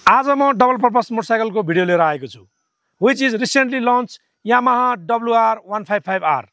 आज म double purpose मोटरसाइकलको video लिएर आएको छु, which is recently launched Yamaha WR155R.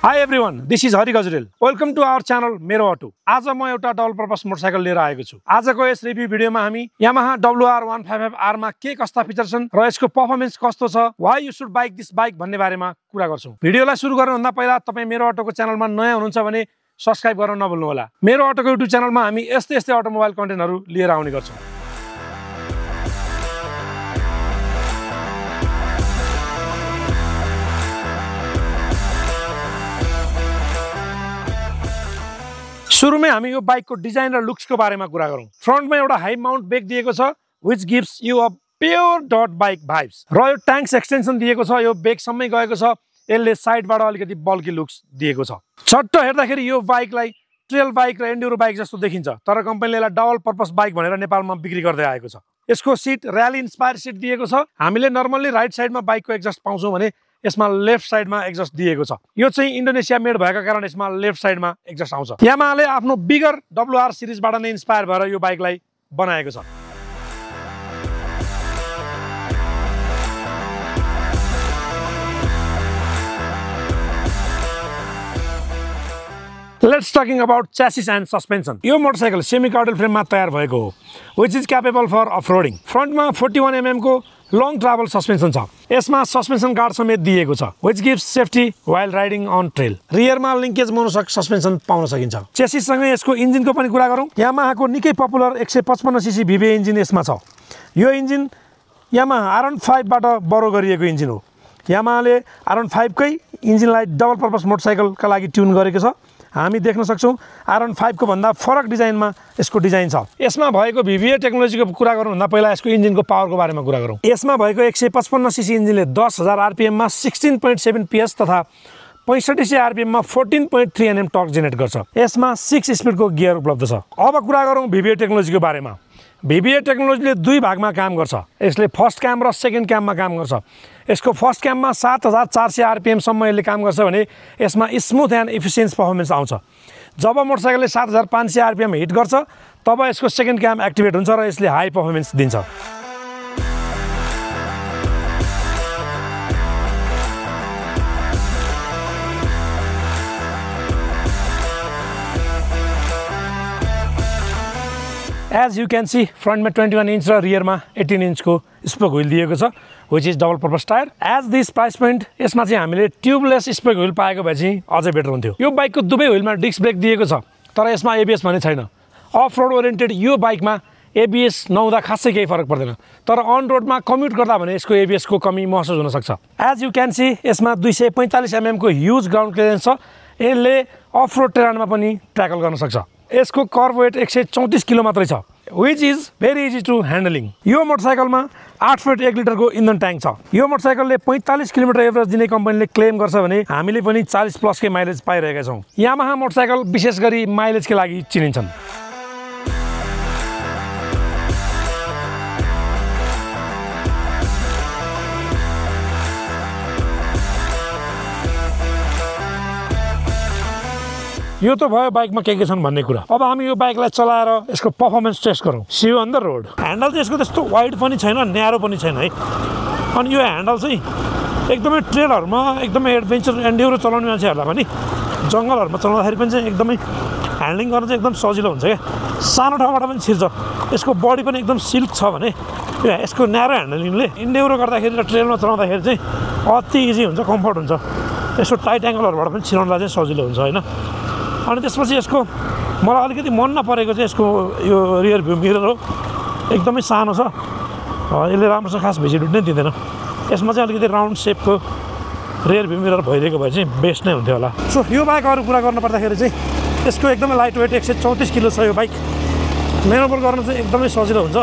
Hi everyone, this is Hari Gajrel. Welcome to our channel मेरो auto. आज म एउटा डबल पर्पस मोटरसाइकल लिएर आएको छु. आजको यस रिभ्यू भिडियोमा हामी Yamaha WR155R मा के कस्ता फिचर छन् र यसको परफर्मेन्स कस्तो छ, why you should buy this bike भन्ने बारेमा कुरा गर्छौं. भिडियोलाई सुरु गर्नुभन्दा पहिला तपाई मेरो अटोको च्यानलमा नयाँ हुनुहुन्छ भने सब्स्क्राइब गर्न नभुल्नु होला. मेरो अटोको युट्युब च्यानलमा हामी यस्तै अटोमोबाइल कन्टेन्टहरु लिएर आउने गर्छौं. सुरुमै हामी यो बाइकको डिजाइन र लुक्सको बारेमा कुरा गरौँ. फ्रन्टमा एउटा हाई माउन्ट ब्रेक दिएको छ, which gives you a pure dot bike vibes. र यो ट्याङ्क्स एक्सटेन्सन दिएको छ, यो ब्रेकसम्मै गएको छ. यसले साइडबाट अलिकति बल्की लुक्स दिएको छ. छट्ट हेर्दाखेरि यो बाइकलाई ट्रेल बाइक र एन्ड्युरो बाइक जस्तो देखिन्छ, तर कम्पनीले यसलाई डबल पर्पस बाइक भनेर नेपालमा बिक्री गर्दै आएको छ. यसको सिट र्याली इन्स्पायर सिट दिएको छ. हामीले नर्मल्ली राइट साइडमा बाइकको एक्जस्ट पाउँछौँ भने यसमा लेफ्ट साइडमा एक्जस्ट दिएको छ. यो चाहिँ इन्डोनेसिया मेड भएको कारण यसमा लेफ्ट साइडमा एक्जस्ट आउँछ. यामाहाले आफ्नो बिगर WR सिरिजबाट नै इन्स्पायर भएर यो बाइकलाई बनाएको छ. Let's talking about chassis and suspension. यो मोटरसाइकल सेमी कार्डल फ्रेममा तयार भएको हो, which is capable for off-roading. फ्रन्टमा 41 mm को लङ ट्राभल सस्पेन्सन छ. यसमा सस्पेन्सन गार्ड समेत दिएको छ, which gives safety while riding on trail. रियरमा लिङ्केज मोनोसक सस्पेन्सन पाउन सकिन्छ. चेसिस सँगै यसको इन्जिनको पनि कुरा गरौँ. यामाहाको निकै पपुलर 155 सीसी VVA इन्जिन यसमा छ. यो इन्जिन यामाहा R15 बाट बरो गरिएको इन्जिन हो. यामाहाले R15 कै इन्जिनलाई डबल पर्पस मोटरसाइकलका लागि ट्युन गरेको छ. हामी देख्न सक्छौं R15 को भन्दा फरक डिजाइनमा यसको डिजाइन छ. यसमा भएको VVA टेक्नोलोजीको कुरा गर्नुभन्दा पहिला यसको इन्जिनको पावरको बारेमा कुरा गरौँ. यसमा भएको 155 सीसी इन्जिनले 10000 RPM मा 16.7 PS तथा 6500 RPM मा 14.3 Nm टर्क जेनेरेट गर्छ. यसमा 6 स्पिडको गियर उपलब्ध छ. अब कुरा गरौँ VVA टेक्नोलोजीको बारेमा. VVA टेक्नोलोजीले दुई भागमा काम गर्छ. यसले फर्स्ट क्याम र सेकेन्ड क्याममा काम गर्छ. यसको फर्स्ट क्याममा 7400 RPM सम्म यसले काम गर्छ भने यसमा स्मुथ एन्ड इफिसिएन्ट परफर्मेन्स आउँछ. जब मोटरसाइकलले 7500 RPM हिट गर्छ तब यसको सेकेन्ड क्याम एक्टिभेट हुन्छ र यसले हाई परफर्मेन्स दिन्छ. As you can see, फ्रन्टमा 21 inch र रियरमा 18 इन्चको स्पोक व्हील दिएको छ, which is double purpose tyre. As this price point यसमा चाहिँ हामीले ट्युबलेस स्पोक व्हील पाएको भए चाहिँ अझै बेटर हुन्थ्यो. यो बाइकको दुवै व्हीलमा डिस्क ब्रेक दिएको छ, तर यसमा ABS भने छैन. अफ रोड ओरिएन्टेड यो बाइकमा ABS नहुँदा खासै केही फरक पर्दैन, तर अन रोडमा कम्युट गर्दा भने यसको ABS को कमी महसुस हुन सक्छ. एज यु क्यान सी यसमा 245 mm को ह्युज ग्राउन्ड क्लियरेन्स छ. यसले अफ रोड टेरानमा पनि ट्याकल गर्न सक्छ. यसको कर्भ वेट 134 किलो मात्रै छ, which is very easy to handling. यो मोटरसाइकलमा 8.1 लिटरको इन्धन ट्याङ्क छ. यो मोटरसाइकलले 45 किलोमिटर एभरेज दिने कम्पनीले क्लेम गर्छ भने हामीले पनि 40 प्लस के माइलेज पाइरहेका छौं. यामाहा मोटरसाइकल विशेष गरी माइलेजका लागि चिनिन्छन्. यो त भयो बाइकमा के छन् भन्ने कुरा. अब हामी यो बाइकलाई चलाएर यसको परफर्मेन्स टेस्ट गरौँ. See you on the road. Handle चाहिँ यसको त्यस्तो वाइड पनि छैन, न्यारो पनि छैन है. अनि यो ह्यान्डल चाहिँ एकदमै ट्रेलहरुमा एकदमै एडभेन्चर एन्ड्युरो चलाउने मान्छेहरुलाई पनि जंगलहरुमा चलाउँदाखेरि पनि चाहिँ एकदमै ह्यान्डलिङ गर्न चाहिँ एकदम सजिलो हुन्छ के. सानो ठाउँबाट पनि छिर्छ. यसको बडी पनि एकदम सिल्क छ भने यसको न्यारो ह्यान्डलिङले एन्ड्युरो गर्दाखेरि र ट्रेलमा चलाउँदाखेरि चाहिँ अति इजी हुन्छ, कम्फर्ट हुन्छ. यसको टाइट एङ्गलहरुबाट पनि छिराउनलाई चाहिँ सजिलो हुन्छ हैन. अनि त्यसपछि यसको मलाई अलिकति मन नपरेको चाहिँ यसको यो रियर भ्यू मिरर हो. एकदमै सानो छ, यसले राम्रोसँग खास भिजिट नै दिँदैन. यसमा चाहिँ अलिकति राउन्ड सेपको रियर भ्यू मिरर भइदिएको भए चाहिँ बेस्ट नै हुन्थ्यो होला. सो यो बाइक अरू कुरा गर्न पर्दाखेरि चाहिँ यसको एकदमै लाइट वेट 134 किलो छ. यो बाइक म्यानुभर गर्न चाहिँ एकदमै सजिलो हुन्छ.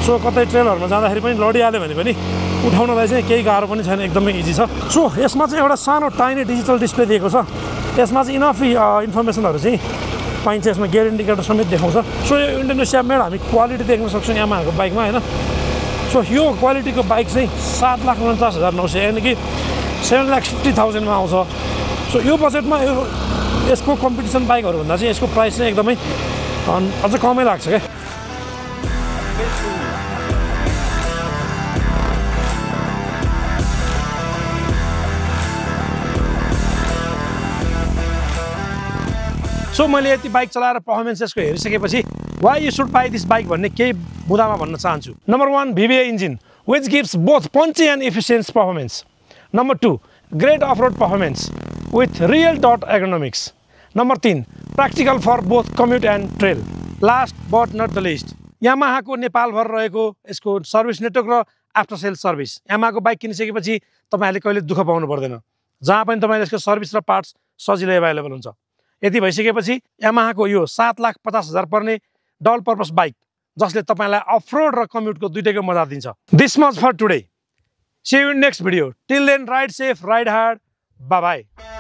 सो कतै ट्रेलहरुमा जाँदाखेरि पनि लडिहाल्यो भने पनि उठाउनलाई चाहिँ केही गाह्रो पनि छैन, एकदमै इजी छ. सो यसमा चाहिँ एउटा सानो टाइनी डिजिटल डिस्प्ले दिएको छ. यसमा चाहिँ इनफ इन्फर्मेसनहरू चाहिँ पाइन्छ यसमा गियर इन्डिकेटर समेत देखाउँछ सो यो इन्डोनेसिया मेड हामी क्वालिटी देख्न सक्छौँ यामाहाको बाइकमा हैन सो यो क्वालिटीको बाइक चाहिँ 7,49,900 यानि कि 7,50,000 मा आउँछ सो यो बजेटमा यसको कम्पिटिसन बाइकहरू भन्दा चाहिँ यसको प्राइस चाहिँ एकदमै अझ कमै लाग्छ क्या सो मैले यति बाइक चलाएर पर्फर्मेन्स यसको हेरिसकेपछि why you should buy this bike भन्ने केही मुद्दामा भन्न चाहन्छु number 1 VVA engine which gives both punchy and efficient performance. Number 2, great off-road performance with real dot ergonomics. Number 3, practical for both commute and trail. Last but not the least, Yamaha को नेपाल भर रहेको यसको service network र after sale service Yamaha को bike किनिसकेपछि तपाईहरुले कहिले दुःख पाउनु पर्दैन जहाँ पनि तपाईले यसको सर्भिस र पार्ट्स सजिलै अवेलेबल हुन्छ यति भइसकेपछि Yamaha को यो 7,50,000 पर्ने डबल पर्पस बाइक जसले तपाईलाई अफ रोड र कम्युटको दुईटैको मजा दिन्छ this much for today see you in next video till then ride safe ride hard bye by